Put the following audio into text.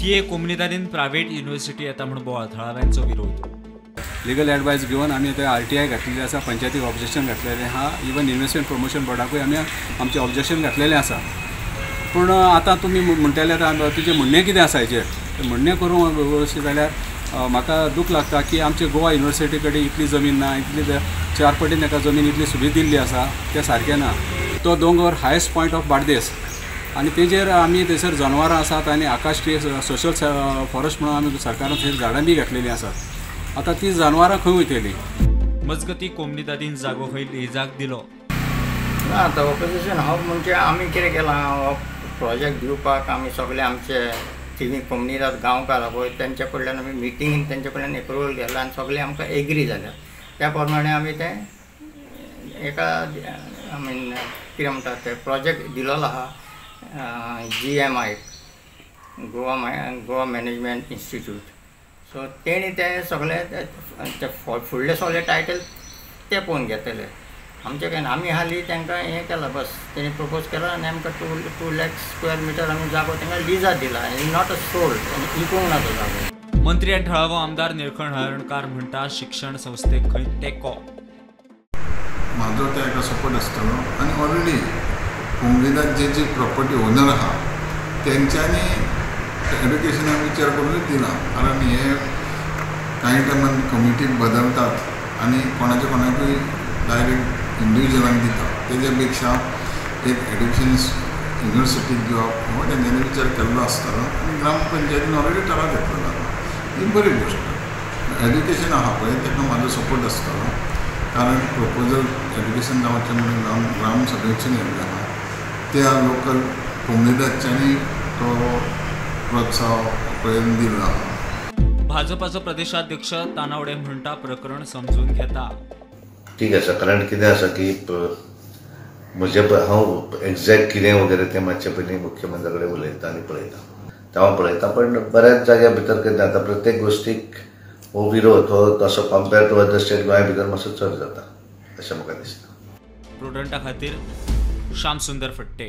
थिये कोमुनिदादीन private university येता म्हूण बोवाळ, थळाव्यांचो विरोध. लिगल एडवायस घेवन आमी ते RTI घातलेली आसा, पंचायतीक ऑब्जेक्शन घातलेलें आहा, इवन इन्व्हेस्टमेंट प्रमोशन बोर्डाकूय आमी आमचें ऑब्जेक्शन घातलेलें आसा. पूण आतां तुमी म्हणटले आतां तुजें म्हणणें कितें आसा हेजेर म्हणणें करूंक अशें जाल्यार म्हाका दूख लागता की आमचे गोवा युनिवर्सिटी कडेन इतली जमीन ना, इतली 4 पटीन ताका जमीन इतली सुबीत दिल्ली आसा, तें सारकें ना. तो दोंगर हायस्ट पॉयंट ऑफ बार्देस आनी तेजेर आमी थंयसर जनावरां आसात आनी आकाश ट्री सोशल फॉरेस्ट म्हणून आमी सरकारान थंय झाडां बी घातलेलीं आसात. आतां ती जनावरां खंय वयतलीं? मजगती कोमुनिदादीन जागो खंय लिजाक दिलो ना. आतां ऑपोजिशन हो म्हणजे आमी कितें केलां, हो प्रोजेक्ट दिवपाक आमी सगळे आमचे थिवी कोमुनिदाद गांवकार पळय तेंच्या कडल्यान आमी मिटिंगेन तेंच्या कडल्यान एप्रुवल घेतला आनी सगळे आमकां एग्री जाल्या. त्या प्रमाणे आमी तें एका I mean कितें म्हणटात ते प्रोजेक्ट दिलोलो आहा GMI Goa management institute. So तेणी ते सगळे ते फुडले सगळे टायटल ते पळोवन घेतले आमचे कडेन. आमी हाली तांकां हें केलां बस, तेणी प्रपोज केला आनी आमकां 2 लाख स्क्वेअर मिटर आमी जागो तांकां लिजार दिला आनी not a sold, विकूंक ना तो जागो. मंत्री आनी थळावो आमदार निळकंठ हळर्णकार म्हणटा शिक्षण संस्थेक खंय तेंको. म्हाजो ताका सपोर्ट आसतलो आनी ऑलरेडी कोमुनिदाद जे जी प्रॉपर्टी ओनर आहा तेंच्यांनी एड्युकेशनाक विचार करूनच दिला, कारण हे कांय टायमान कमिटी बदलतात आनी कोणाचे कोणाकूय डायरेक्ट इंडिविज्युअलांक दिता. तेज्या पेक्षा एक एड्युकेशन युनिवर्सिटीक दिवप हो तेंच्यांनी विचार केल्लो आसतलो आनी ग्रामपंचायतीन ऑलरेडी ठराव घेतलेलो आहा. ही बरी गोश्ट. एड्युकेशन आहा पळय ताका म्हाजो सपोर्ट आसतलो, कारण प्रपोजल एड्युकेशन जावचें म्हणून ग्राम सभेच्यान येयल्लें आहा, त्या लोकल कोमुनिदादच्यांनी तो प्रोत्साहन प्रयत्न दिला. भाजपाचो प्रदेशाध्यक्ष तानावडे म्हणटा प्रकरण समजून घेता. ठीक आसा, कारण कितें आसा की म्हजे हांव एग्जॅक्ट कितें वगैरे तें मातशें पयलीं मुख्यमंत्र्या कडेन उलयता आनी पळयता, तें हांव पळयता. पण बऱ्याच जाग्या भितर कितें जाता, प्रत्येक गोश्टीक हो विरोध हो तसो कंपेर टू अदर स्टेट गोंया भितर मातसो चड जाता अशें म्हाका दिसता. प्रुडंटा खातीर श्याम सुंदर फट्टे.